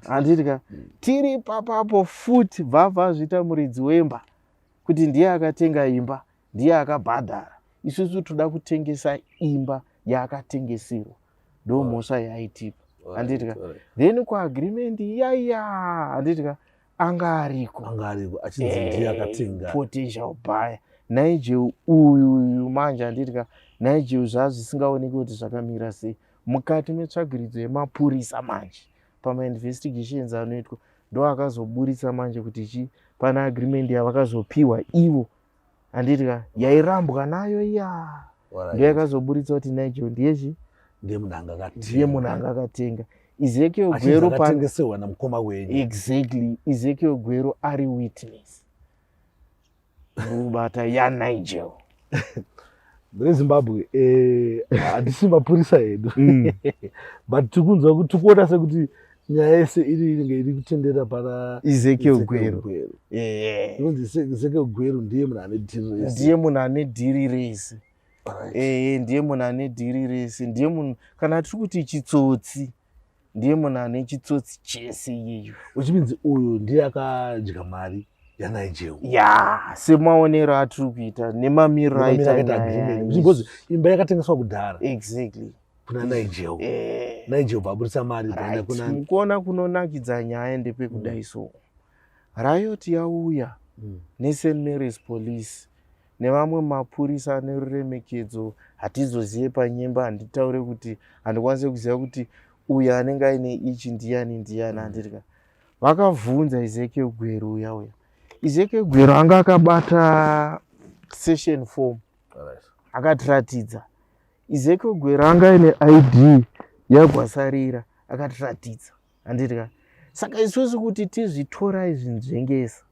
Handiti ka tiri ipapapo futi vabva azviita muridzi wemba kuti ndiye akatenga imba, ndiye akabhadhara, isusu toda kutengesa imba yaakatengeserwa, ndo mhosva yaaitipa. Handiti ka then kuagreement iyaiya handiti ka anga ariko. Anga ariko achinzi ndiye akatenga. Potential buyer Nigel uyu uyu manje handiti ka Nigel zvazvisingaoneki kuti zvakamira sei mukati metsvagiridzo yemapurisa manje pamainvestigations anoitwa ndo akazoburitsa manje kuti chi pana agreement yavakazopiwa ivo handiti ka yairambwa nayo iya ndo yakazoburitsa kuti Nigel ndiye chi Ndiye munhu anga akatenga. Ndiye munhu anga akatenga. Ezekiel Achinzi Gweru akatengeserwa namukoma wenyu. Exactly. Ezekiel Gweru ari witness mubata yaNigel. Mune Zimbabwe handisi mapurisa edu but tikunzwa kuti tikuona sekuti nyaya yese iri inenge iri kutendera pana Ezekiel Ezekiel Gweru. Gweru. Inonzi Ezekiel Gweru ndiye munhu ane dhiri rese. Ndiye munhu ane dhiri rese. Ndiye munhu ane dhiri rese, ndiye munhu kana tiri kuti chitsotsi, ndiye munhu ane chitsotsi chese iyeyo. Which means uyu ndiye akadya mari yaNigel. Ya, semaonero atiri kuita nemamiriro Nemamiriro aita akaita nyaya agreement. iyi. Which because imba yakatengeswa kudhara. Exactly. Kuna Nigel. Nigel bva aburitsa mari bvaenda kuna Mukuona kunonakidza nyaya ndepekudai so. Riot yauya neSt Mary's Police nevamwe mapurisa ane ruremekedzo, hatizozive panyemba, handitaure kuti handikwanise kuziva kuti uyu anenge aine ichi ndiyani ndiyani handiti ka. Vakabvunza Ezekiel Gweru uya uya. Ezekiel Gweru anga akabata session form. Akatiratidza. Ezekiel Gweru anga aine ID yagwasarira akatiratidza. Handiti ka. Saka isusu kuti tizvitora izvi nzvengesa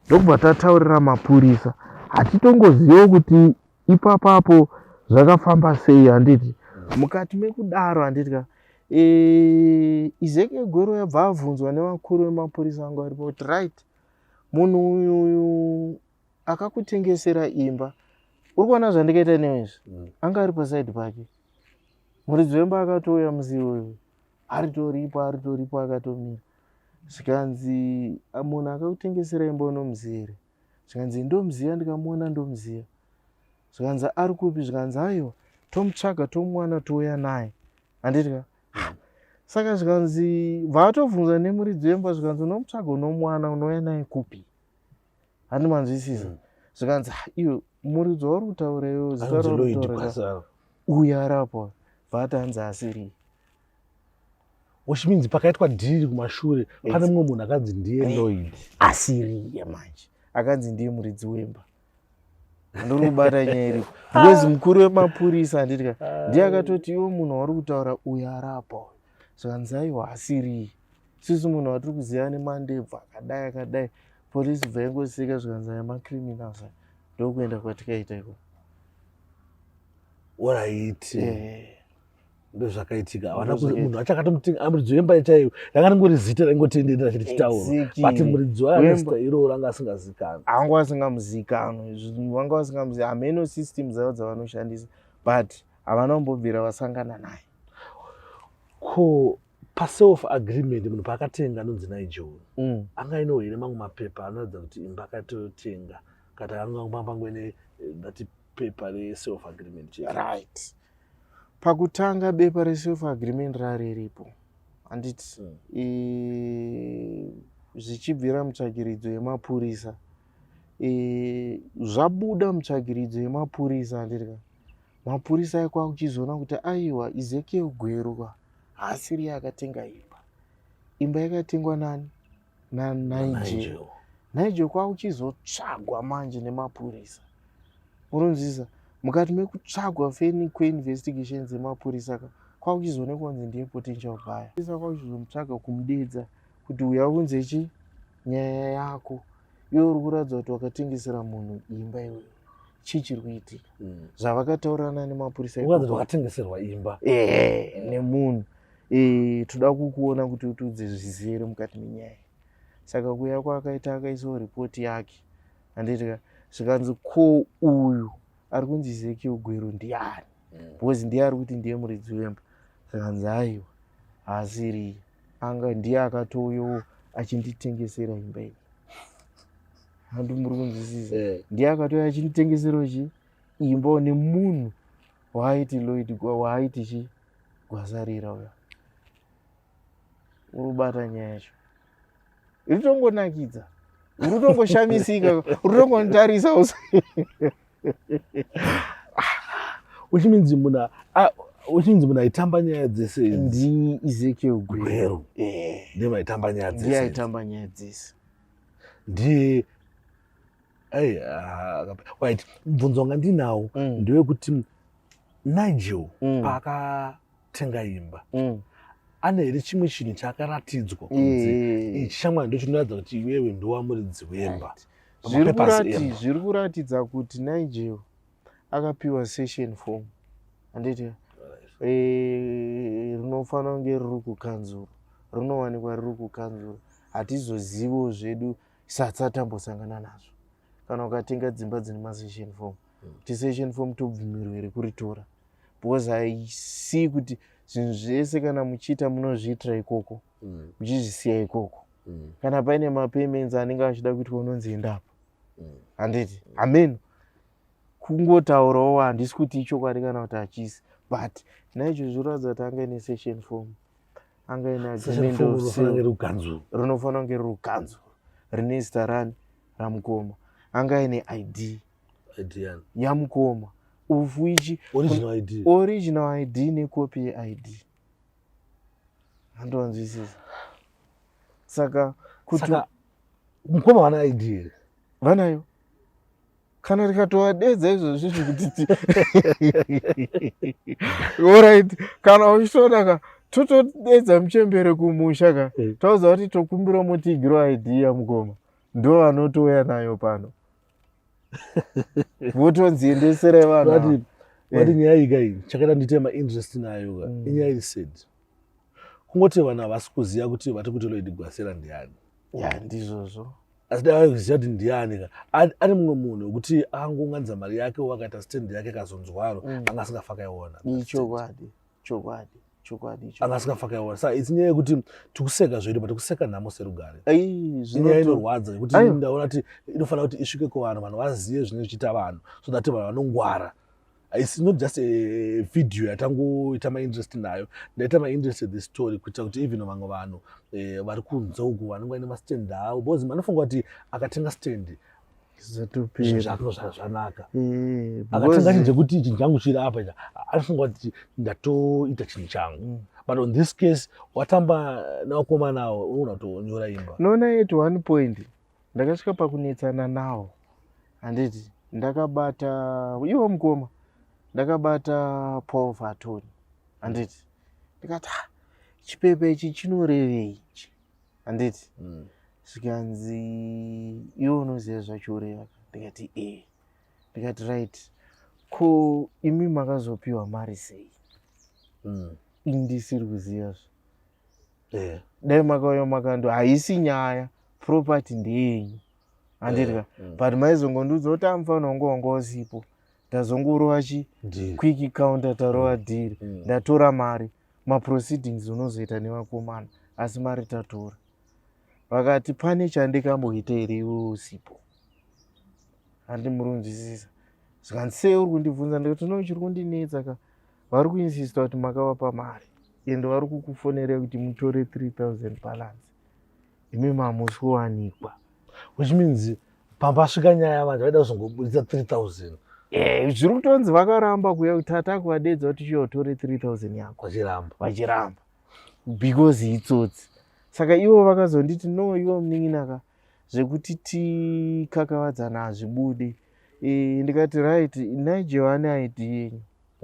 ndokubva tataurira mapurisa, hatitongoziva kuti ipapapo zvakafamba sei handiti. Mukati mekudaro handiti ka Ezekiel Gweru yabva abvunzwa nevakuru vemapurisa vanga varipo kuti right, munhu uyu akakutengesera imba, uri kuona zvandikaita newe izvi? Anga ari pasaidi pake, muridzi wemba akatouya musi iwoyo, aritoripo aritoripo akatomira. Zvikanzi munhu akakutengesera imba unomuziva here? Zvikanzi ndomuziva, ndikamuona ndomuziva. Zvikanzi ari kupi? Zvikanzi aiwa, tomutsvaga tomuwana touya naye. Handiti ka? Saka zvikanzi vatobvunza nemuridzi wemba, zvikanzi unomutsvaga unomuwana unouya naye kupi? Handi manzwisisa. Zvikanzi iwe muridzi wauri kutaura iwe zita Anzi rauri Lloyd kutaura ka? Kwasara. Uyu arapo vati hanzi asiri. Which means pakaitwa dhiri kumashure pane mumwe munhu akanzi ndiye Lloyd. Asiriye manje. Akanzi ndiye muridzi wemba. Ndiri kubata nyaya iripo. Because mukuru wemapurisa handiti ka ndiye akatoti iwe munhu wauri kutaura uyu arapo. Zvikanzi aiwa asiriye. Sisi munhu watiri kuziva nemandebvu akadai akadai. Polisi bva ingoseka zvikanzi aya macriminals aya. Ndokuenda kwatikaita iko. Alright. Ndozvakaitika. Havana munhu achakatomutenga muridzi wemba chaiyo ranga ringori zita raingotenderera chete chitauro, but muridzi wayo ane zita iroro ranga asingazikanwi. Anga asingamuzikanwi, vanga vasingamuzivi, hameno system dzavo dzavanoshandisa, but havana kumbobvira vasangana naye. Ko paself agreement munhu paakatenga anonzi Nigel anga ainawo here mamwe mapepa anoratidza kuti imba akatotenga, kana anga pangwene that pepa reself agreement chete? Right, pakutanga bepa reself agreement rariripo, handiti? Zvichibvira mutsvakiridzo yemapurisa, zvabuda mutsvakiridzo yemapurisa, handiti? Mapurisa ekwa kuchizoona kuti aiwa, Ezekiel Gweru ka haasiri akatenga imba. Imba yakatengwa nani? NaNigel. Nigel kwakuchizotsvagwa manje nemapurisa, urunzisa? Mukati mekutsvagwa feni kweinvestigation dzemapurisa ka, kwakuchizoonekwa kunzi ndiye potential buyer. Purisa kwakuchizomutsvaga kumudedza kuti uya unze chi nyaya yako, iwe uri kuratidza kuti wakatengesera munhu imba, iwewe chii chiri kuitika? Zvavakataurirana nemapurisa Uratidza kuti wakatengeserwa imba Ehe, nemunhu. Toda kukuona kuti utiudze zvizere mukati menyaya. Saka kuya kwaakaita, akaisawo ripoti yake, handitika? Zvikanzi, ko uyu ari kunzi Ezekiel Gweru ndiani? Because ndiye ari kuti ndiye muridzi wemba. Zvikanzi aiwa, haasiri, anga ndiye akatouyawo achinditengesera imba iyi, handi muri kunzwisisa? Eh. Ndiye akatouya achinditengeserawo chi imba nemunhu waaiti Lloyd, waaiti chi Gwasarira uya. Uri kubata nyaya yacho, iri tongonakidza, uri kutongoshamisika, uri kutongonditarisa. Uchinzi munhu aitamba nyaya dzese idzi Ndi Ezekiel Gweru. Gweru. Ndiye vaitamba nyaya Ndiye dzese idzi. Aitamba nyaya dzese. Ndiye ai. Ah, right, mubvunzo wanga ndinawo ndewekuti Nigel paakatenga imba, ane here chimwe chinhu chaakaratidzwa kunzi ichi, shamwari, ndo chinoratidza kuti iwewe ndowamuridzi wemba? Zviri Pamapapers kurati emba. Zviri kuratidza kuti Nigel akapiwa cession form, handiti? Rinofanira kunge riri kukanzuro, rinowanikwa riri kukanzuro. Hatizoziviwo zvedu, satambosangana nazvo. Kana ukatenga dzimba dzine macession form, kuti cession form tobvumirwa here kuritora? Because I see kuti zvinhu zvese kana muchiita munozviitira ikoko, muchizvisiya ikoko. Kana paine mapayments anenge achida kuitwa, unonzi endapo, handiti? Hameno, kungotaurawo, handisi kuti ichokwadi kana kuti hachisi, but naizvozvo zvinoratidza kuti anga ine cession form, anga ine Cession agreement form of rinofanira sale. kunge riri kukanzuro. Rinofanira kunge riri kukanzuro, rine zita rani? Ramukoma. Anga ine ID. ID yani? Yamukoma, of which Original ID. Original ID nekopi yeID, handovanzwisisa. Saka kuti Saka mukoma vana ID here? Vanayo. Kana rikatovadedza izvozvi zvekuti alright, kana uchitoda ka, totodedza muchembere kumusha ka, tauza kuti tokumbira mutigiro ID yamukoma, ndo vanotouya nayo pano, votonzi endeserai vanhu ava. Vati nyaya iyi kai chakaita ndiite mainterest nayo ka, inyaya iri sad, kungoti vanhu havasi kuziva kuti vati kuti Lloyd Gwasera ndiani. Ya, ndizvozvo. Asi dai vakuziva kuti ndiani ka, ari mumwe munhu wekuti akangounganidza mari yake, wakaita stand yake, kazonzwaro, anga asingafa akaiona. Ichokwadi, chokwadi, chokwadi. Anga asingafa akaiona. Saka its nyaya yekuti tikuseka zvedu, but tikuseka nhamo serugare. Ai, inyaya inorwadza yekuti Aiwa. ndaona kuti inofanira kuti isvike kuvanhu, vanhu vazive zvinenge zvichiita vanhu, so that vanhu vanongwara. It's not just a video yatangoita mainterest nayo. Ndaita mainterest the story kuitira kuti even vamwe vanhu vari kunze uku vanenge vaine mastand avo, because manofunga kuti akatenga stand Zvatopera. Zvako zvanaka. Akatenga chinhu chekuti chinhu changu chiri apa icha, anofunga kuti ndatoita chinhu changu. But on this case watamba nevakomana avo, unogona kutonyora imba. Unoona, at one point ndakasvika pakunetsana nawo, handiti? Ndakabata iwo mukoma, ndakabata power of attorney, handiti? Ndikati, "Ah, chipepa ichi chinorevei ichi?" Handiti? Zvikanzi, iwe unoziva zvachoreva? Ndikati, ee. Ndikati right, ko imi makazopiwa mari sei? Ini ndisiri kuziva zve. Dai makauya makando, haisi nyaya, property ndeyenyu, handiti ka? But maizongondiudza kuti amufanira kunge wanga usipo, ndazongorova chi Deal. Quick counter, tarova deal, ndatora mari, maproceedings unozoita nevakomana, asi mari tatora. Vakati pane chandikamboita here iwe usipo? Handi muri kunzwisisa? Zvikanzi sei uri kundibvunza? Ndikati no, chiri kundinetsa ka, vari kuinsista kuti makavapa mari ende vari kukufonerai kuti mutore 3000 balance, imi mamusi kuwanikwa. Which means pambasvika nyaya manje vaida kuzongobudisa 3000. Zviri kutonzi vakaramba kuuya kuti tata kuvadedza kuti chiyo utore 3000 yako. Vachiramba. Vachiramba because itsotsi. Saka ivo vakazonditi no, ivo munin'inaka, zvekuti tikakavadzana hazvibude. Ndikati right, Nigel ane ID yenyu,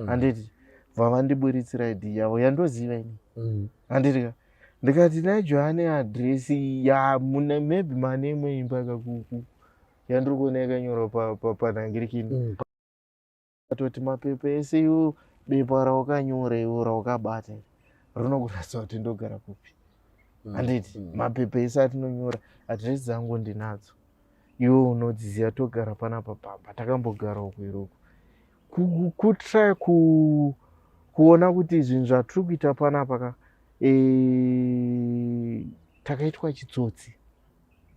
handiti? Bva vandiburitsira ID yavo yandoziva ini, handiti ka? Ndikati Nigel ane adhiresi yamuna, maybe mane imwe imba kakuku yandiri kuona yakanyorwa panhangirikini. Atoti mapepa ese iwo, bepa raukanyora iwo raukabata iri rinokuratidza kuti ndogara kupi, handiti? Mapepa ese atinonyora, adhiresi dzangu ndinadzo, iwe unodziziva, togara panapa pamba, takambogarawo kuiroko. Kutry kuona kuti zvinhu zvatiri kuita panapa ka, takaitwa chitsotsi,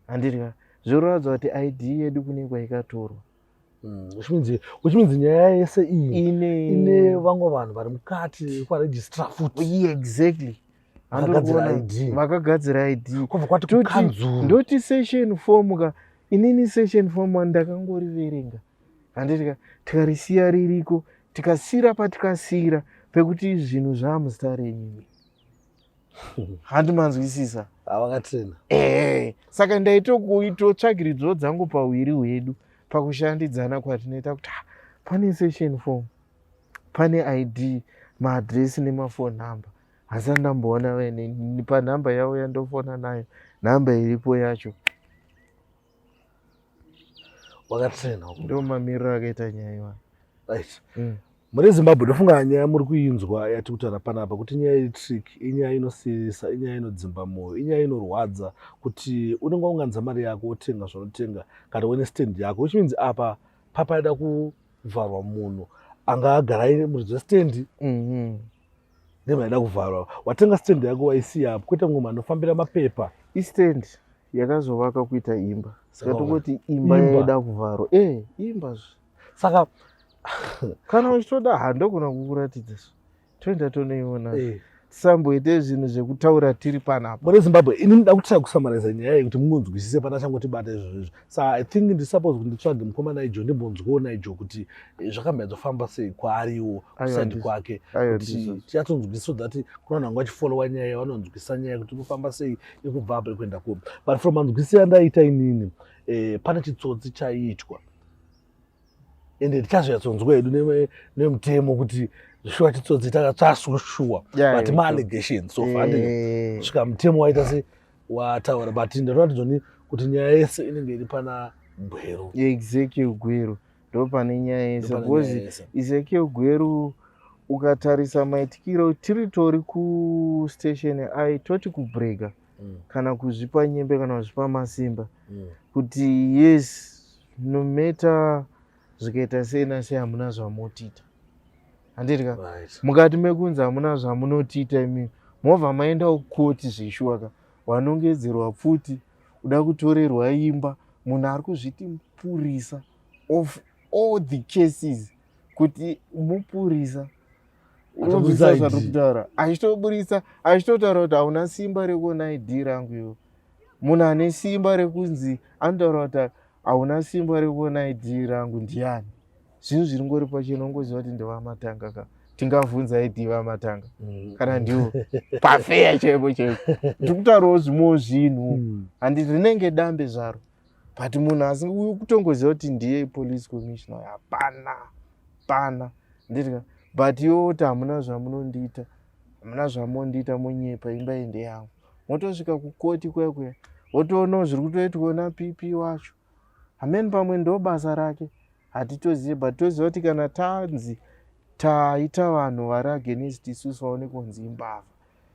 handiti ka? Zvoratidza kuti ID yedu kune kwaikatorwa. Which means nyaya yese iyi ine ine vamwe vanhu vari mukati kwaregistrar futi. Yeah, exactly. Vakagadzira Handiri ID. Vakagadzira ID. Kwabva kwati kukanzuru. Ndoti cession form ka, inini cession form ndakangoriverenga, handiti ka? Tikarisiya ririko, tikasira patikasira pekuti zvinhu zvamuzita renyu, handi manzwisisa? Havakatrena. Ehe, saka ndaitokuitotsvagiridzo dzangu pawiri hwedu pakushandidzana kwatinoita kuti ah, pane cession form, pane ID, maadhiresi nemafone number. Hasi andamboona vaine panhamba yavo yandofona nayo, nhamba iripo yacho. Wakatrena. Ndo mamiriro akaita nyaya iwayo. Right. Mune Zimbabwe, ndofunga nyaya muri kuinzwa yati kutaura panapa kuti inyaya iri tricky, inyaya inosirisa, inyaya inodzimba mwoyo, inyaya inorwadza kuti unenge waunganidza mari yako, wotenga zvaunotenga kana uine stand yako, which means apa papaida kuvharwa munhu anga agara aine muridzi westand. Nemaida kuvharwa, watenga stand yako, waisiya apo, kwete mumwe anofambira mapepa. Istand yakazovaka kuita imba, saka tongoti imba Imba. Yaida kuvharwa e imba zve. Saka Kana uchitoda, handogona kukuratidza so, toenda tonoiona, tisamboite zvinhu zvekutaura tiri panapa. Mune Zimbabwe, ini ndida kutry kusummariza nyaya iyi kuti mungonzwisise pana changotibata izvozvo izvo. Saka I think ndisuppose kuti nditsvage mukoma Nigel, ndimbonzwawo Nigel kuti zvakambatsofamba sei kwaariwo Aiwa, kuside kwake, Aiwa, kuti ndizvo. tichatonzwisisa, so that kuna vanhu vanga vachifollowa nyaya vanonzwisisa nyaya kuti kufamba sei ikubva apa ikuenda kupi. But from manzwisiro andaita inini, pane chitsotsi chaiitwa, ende tichazonyatsonzwa hedu nemutemo kuti shuwa chitsotsi takatsvaswa shuwa, but maallegations so far, handiti? Svika mutemo waita se wataura, but ndinoratidza ni kuti nyaya yese inenge iri pana Gweru. Ezekiel Gweru, ndo pane nyaya yese. Ndopane nyaya Because yese. Ezekiel Gweru, ukatarisa maitikiro, tiritori kustation ai toti kubrega kana kuzvipa nyembe kana kuzvipa masimba kuti yes, no matter zvikaita sei nasei, hamuna zvamotiita, handiti ka? Mukati mekunzi hamuna zvamunotiita, imi movha maenda kukoti zveshuwa ka, wanongedzerwa pfuti, uda kutorerwa imba, munhu ari kuzviti mupurisa, of all the cases kuti mupurisa Atobudisa unobvisa ID. zvatiri kutaura, achitoburisa, achitotaura kuti hauna simba rekuona ID rangu iwo. Munhu ane simba rekunzi anotaura kuti hauna simba rekuona ID rangu ndiani? Zvinhu zviri ngori pachena, ungoziva kuti ndevamatanga ka. Tingavhunza ID vamatanga kana ndiwo pafeya chaipo chaipo, ndiri kutaurawo zvimwewo zvinhu. Handiti rinenge dambe zvaro, but munhu asi kutongoziva kuti ndiye police commissioner, hapana pana, nditika. But iwe kuti hamuna zvamunondiita, hamuna zvamondiita, monyepa, imba iyi ndeyangu. Motosvika kukoti kuya kuya, wotoonawo zviri kutoitwa naPP wacho, hameni pamwe ndo basa rake. Hatitozive, but toziva kuti kana tanzi taita vanhu vari against isusu vaone kunzi imbavha,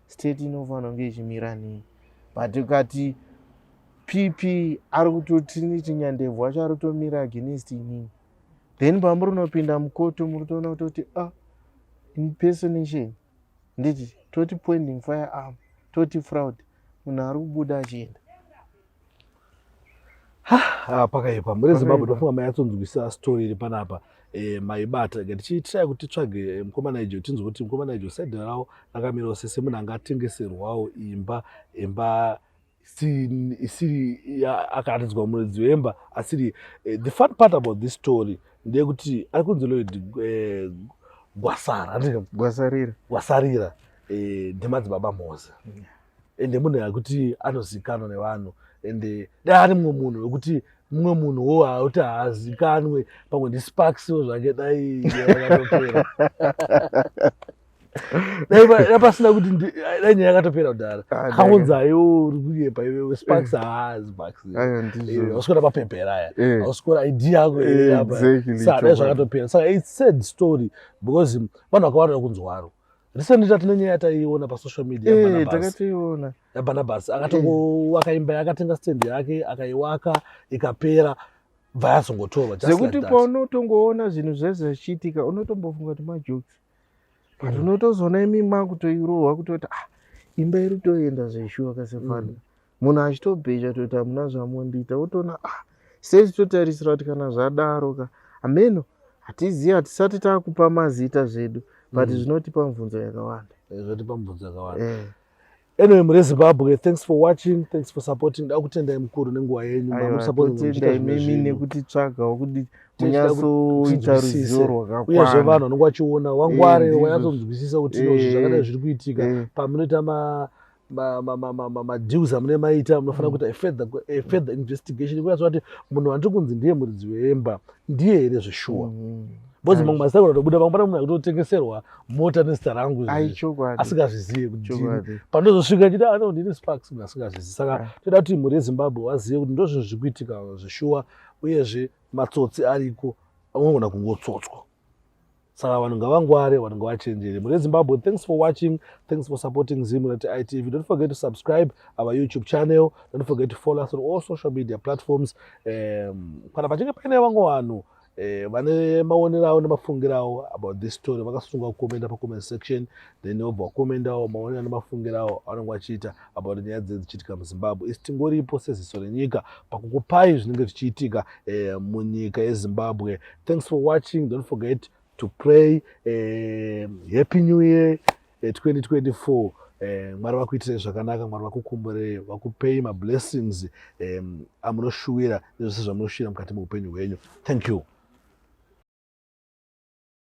state inofanira kunge ichimira nei. But ukati PP ari kutoTrinity Nyandebvu wacho ari kutomira against inini, then pamuri unopinda mukoto, muri kutoona kutoti, ah, impersonation, nditi toti pointing firearm, toti fraud, munhu ari kubuda achienda. Ah, pakaipa muri Zimbabwe. Tofunga mayatsonzwisa story iri panapa, maibata. Tichitry kuti titsvage mukoma Nigel, tinzwe kuti mukoma Nigel side ravo rakamirawo se semunhu angatengeserwawo imba isiri akaratidzwa muridzi wemba asiri. The fun part about this story ndeyekuti ari kunzi Lloyd Gwasara, handiti? Gwasarira. Gwasarira, ndemadzibaba Mhoza, ende munhu yekuti anozikanwa nevanhu. Ende dai ari mumwe munhu wekuti mumwe munhu wo hauti haazikanwe, pamwe ndiSparksiwo zvake, dai yakatopera, dai pasina kuti dai nyaya yakatopera kudhara. Ah, Kaunzaiwo uri kunyepa iwewe, Sparks haazi Sparks. Aiwa, ndizvo. Hausikuona mapepera aya? Hausikuona ID yako? Apa. Exactly. Saka dai zvakatopera. Saka it's sad story because vanhu vakawanda kunzwaro. Recently tatine nyaya yataiona pasocial media yaBarnabas. Takatoiona. YaBarnabas, akatongovaka imba, yakatenga stand yake, akaiwaka ikapera, bva yazongotorwa just Zvekuti like that. Paunotongoona zvinhu zvese zvichiitika, unotombofunga kuti majokes, but unotozoona imi makutoirohwa kutoti, ah, imba iri kutoenda zveshuwa kasefana. Munhu achitobhecha toti hamuna zvamondiita, wotoona, ah, sechitotarisira kuti kana zvadaro ka, hameno, hatizivi, hatisati taakupa mazita zvedu, but zvinotipa mibvunzo yakawanda. Zvotipa mibvunzo yakawanda. Eh. Anyway, muri Zimbabwe, thanks for watching, thanks for supporting. Da kutendai mukuru nenguva yenyu. Aiwa, Mamusapota muchiita totenda zvimwe imimi zvinhu. nekutitsvagawo kuti Tichida kuti munyatsoita tinzwisise. ruzivo Uyezve rwakakwana. vanhu vanonge vachiona wangware, wanyatsonzwisisa kuti no, zvinhu zvakadai zviri kuitika. Pamunoita madeals amune maita, munofanira kuita a further investigation kunyatsa kuti munhu wandiri kunzi ndiye muridzi wemba ndiye here zveshuwa, because mamwe mazita kutobuda pamwe pane munhu akutotengeserwa mota nezita rangu Ai, izvi, chokwadi. asingazvizive kuti ndini. Chokwadi. Pandozosvika chiti, ano, ndini Sparks, munhu asingazvizivi. Saka toda kuti mhuri yeZimbabwe vazive kuti ndo zvinhu zviri kuitika zveshuwa, uyezve matsotsi ariko, anogona kungotsotswa. Saka vanhu ngavangware, vanhu ngavachenjere. Mhuri yeZimbabwe, thanks for watching, thanks for supporting Zimurati ITV. Don't forget to subscribe our YouTube channel, don't forget to follow us on all social media platforms. Kana pachinge paine vamwe vanhu vane maonero avo nemafungiro avo about this story, vakasunga kukomenda pacomment section, then vobva vakomendawo maonero nemafungiro avo avanenge vachiita about nyaya dzinenge dzichiitika muZimbabwe. Isi tingoripo seziso renyika pakukupai zvinenge zvichiitika munyika yeZimbabwe. Thanks for watching, don't forget to pray. Happy New Year 2024. Mwari vakuitirei zvakanaka, Mwari vakukumburei, vakupei mablessings amunoshuwira nezvose zvamunoshuwira mukati meupenyu hwenyu. Thank you.